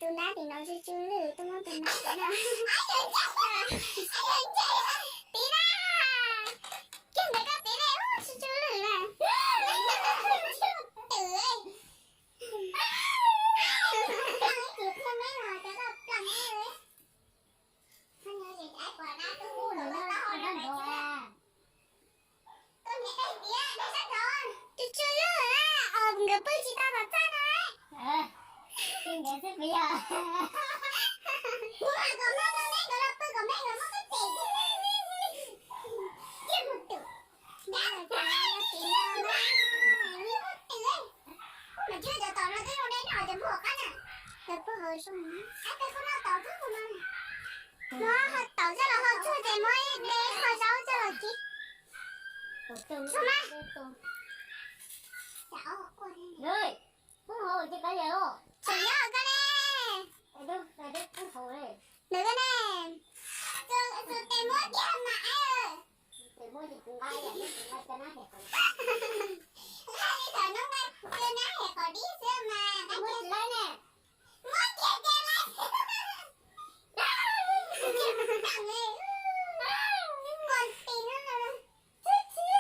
Tus nab tim no tsw tsw lwj, tuaj muab tus nab tim no. Tiv na, kiag ntawd koj tiv na, tsw tsw lwj na. Twm. Tsw tsw lwj na, nkawd pw tsis tau tom txaj no. Nkawd xwb kuv yog. Kom muab me nkawd los pw kom me nkawd muab koj cem. Twm. Mas cov tom no twb zoo deb no, cov pub hauv qab na. Cov pub hauv zoo. Ab, peb pub no tau tub no. No ho tau zaj los ho tsuag ces muab ib qho zaub coj los kib. Tsuag mas. Pub hauv ces koj yog. Tseem nyob koj ne. Nws koj ne. Tus tes muab kiag mas. Nqa li thaum no nqa tus nab hem qhov dib xwb mas nqa kiag ne. Muab kiag kiag lawm. Npua tis no. Tuag thiab.